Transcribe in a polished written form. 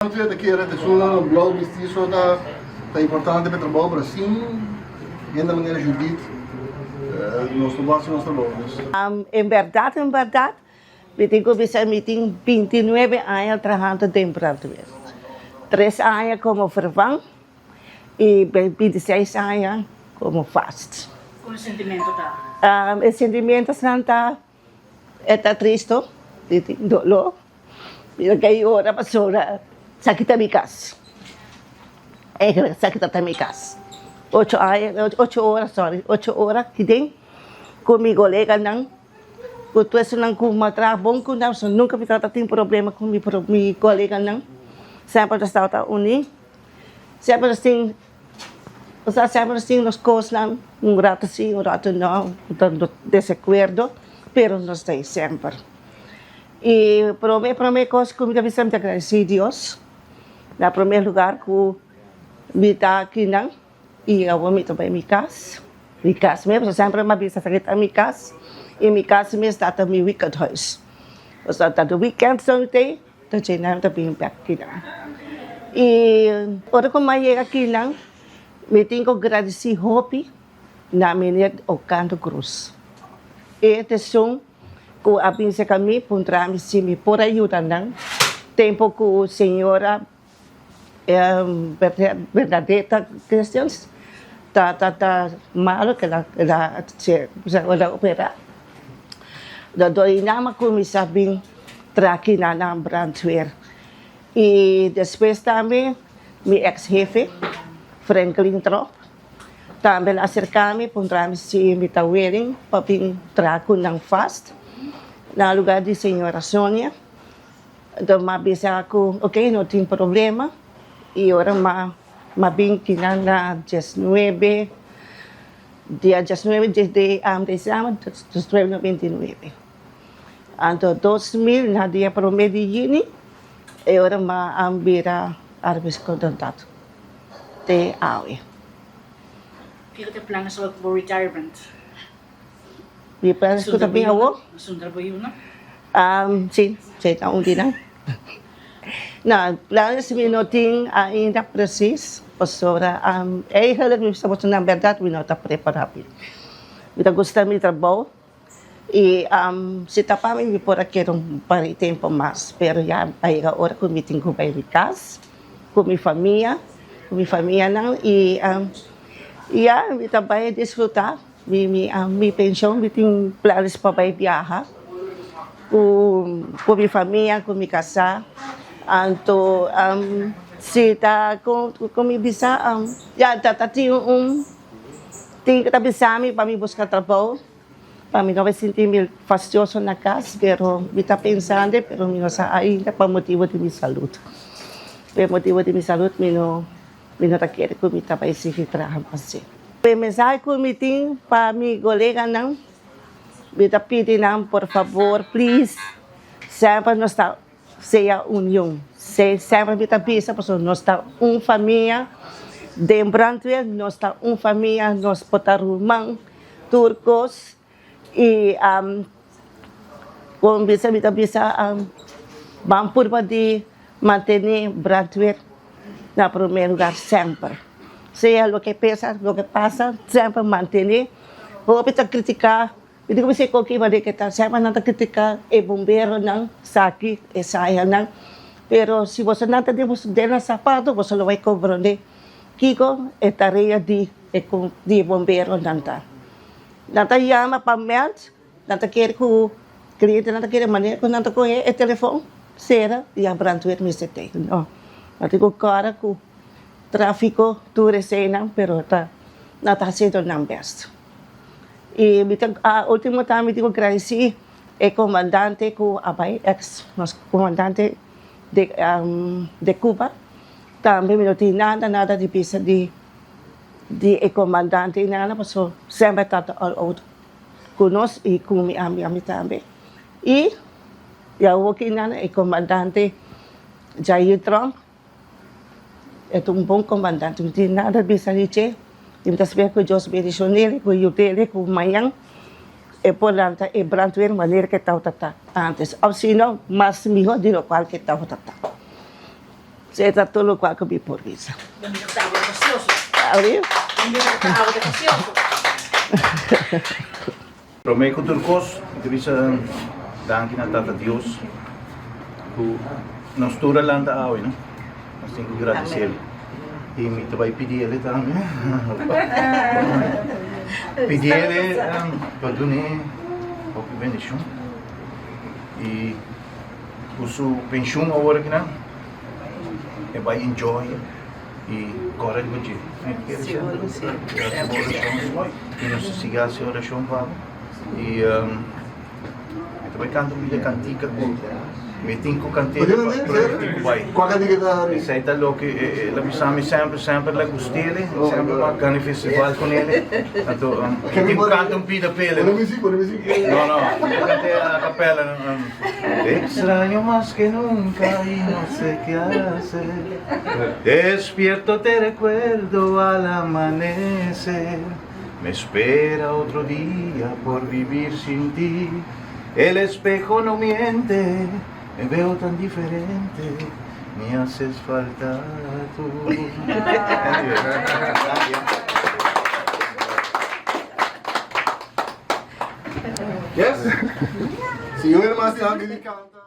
Brandweer ta kere ta esunnan blauw bisti so ta ta importante pa e trabou pero sin hende manera Judith nos no por hasi nos trabou dus. En berdad en berdad mi tin cu bisa mi tin bintinuebe aña trahando den brandweer. Tres aña como vervang y bintiseis aña como vast. Con e sentimento ta? E sentimentonan ta E ta tristo, mi tin doló, mi ta kai yora pasobra esaki ta mi kas. Eigenlijk esaki ta ta mi kas. Ocho aña, ocho ora, sorry, ocho ora kiden ku mi koleganan, ku tur esunnan ku mi a traha bon ku nan, pasobra nunka mi tabata tin problema ku mi mi koleganan. Semper nos tabata uní, semper nos tin. Nos semper nos tin nos kosnan, un rato si, un rato no, ta desakuerdo, pero nos ta ei semper. I prome prome kos ku mi ta bisa mi ta gradisí Dios na prome lugar ku mi ta akinan i awor mi ta bai mi kas, mi kas mes, pasobra semper mi a bisa esaki ta mi kas i mi kas mes ta ta mi weekendhuis, pasobra ta di weekend so mi ta ei. Ta dje nan ta bin bek kinan. I ora ku mi a yega kinan, mi tin ku gradisí hopi na meneer Ocando Cruz. E ta esun ku a bin serka mi puntra mi si mi por a yuda nan tempu ku señora Bernadeta Christians ta ta malo ku el a el a opera. Dor nan a kuminsá bin traki na nan brandweer. I despues tambe mi eks hefe, Franklin Tromp, tambe el a aserká mi puntra mi si mi ta willing pa bin traha ku nan vast na lugar di señora Sonia. Enton mi a bisa ku ok no tin problema i ora mi a bin kinan na diesnuebe. Dia diesnuebe di december 2029. Anto 2000 na dia prome di juni e ora mi a bira arbeidscontractant te awe. Kiko ta e planes awor ku bo retirement? Mi planes ku ta bin awor? Zonder bo yunan? Si, si ta un di nan. No, planes mi no tin ainda precies, pasobra eigenlijk mi bisa boso nan berdad mi no ta prepara bien. Mi ta gusta mi trabou y si ta pa mi mi por a keda un par di tempo mas, pero ya a yega ora cu mi tin cu bay mi cas cu mi famia, cu mi famianan y ya mi ta bay disfruta mi mi pension, mi tin planes pa bay biaha. Ku mi famia, ku mi kasá. Anto si ta ku mi bisa ya ta tin un tin ku ta bisa mi pa mi buska trabou pa mi no bai sinti mi fastioso na kas pero mi ta pensando pero mi no sa ainda pa motibu di mi salud. Pa e motibu di mi salud mi no mi no ta kere ku mi ta bai sigui traha mas. E mensahe ku mi tin pa mi koleganan. Mi ta pidi nan por fabor please semper nos ta sea union semper mi ta bisa pasobra nos ta un famia den brandweer nos ta un famia nos por ta ruman tur kos y como bisa mi ta bisa ban purba di mantene brandweer na primer lugar semper sea loke pesa loke pasa semper mantene. Hopi ta kritiká, mi di ku bisei koki manera ke ta semper nan ta kritiká e bomberonan esaki esayanan, pero si boso nan ta den boso den nan sapato boso lo bai komprondé kiko e tarea di e di e bomberonan ta. Nan ta yama pa mèld, nan ta kere ku klientenan ta kere manera ku nan ta kohe e telefòn sera i a brandweer mester tei. No, nan tin ku kòrda ku. Tráfiko tur eseinan pero ta nan ta hasiendo nan bèst. I mi ta a último ta mi tin ku gradisí e komandante ku a bai eks nos komandante de de Cuba tambe mi no tin nada nada di bisa di di e komandante nada pasobra semper ta ta all out ku nos i ku mi ami ami tambe i awor kinan e komandante Jair Tromp. E ta un bon komandante, mi tin nada bisa di dje i mi ta spera ku Dios bendishon'el, ku yud'el, ku mañan e por lanta e brandweer manera ku e tabata ta antes òf si no mas mihó di lokual ku e tabata ta. Esei ta tur lokual ku mi por bisa. Sorry? Promé ku tur kos, mi ta bisa danki na Tata Dios ku nos tur a lanta awe, no? Nos tin ku gradisé El. I mi ta bai pidi El tambe, pidi El pa dun'é hopi bendishon i ku su penshun awor akinan e bai enjoy. I kòrda riba dje. Sigur ku si. Hasi bo orashon i nos ta sigui hasi orashon pa bo. I mi ta bai kanta un bida kantika ku mi tin ku kant'é pa mi tin ku bai. Kua kantika ta Harry? Esei ta loke el a bisa mi semper, semper el a gust'é, semper mi a gana e festival ku nele. Anto mi tin ku kanta un pida p'el. Pone muzik, pone muzik. No, no, mi ta kant'é a kapèla. Te extraño mas que nunca y no sé qué hacer. Despierto te recuerdo al amanecer Me espera otro día por vivir sin ti El espejo no miente, me veo tan diferente Me haces falta tú Yes? Si un hermano tin algo di canta.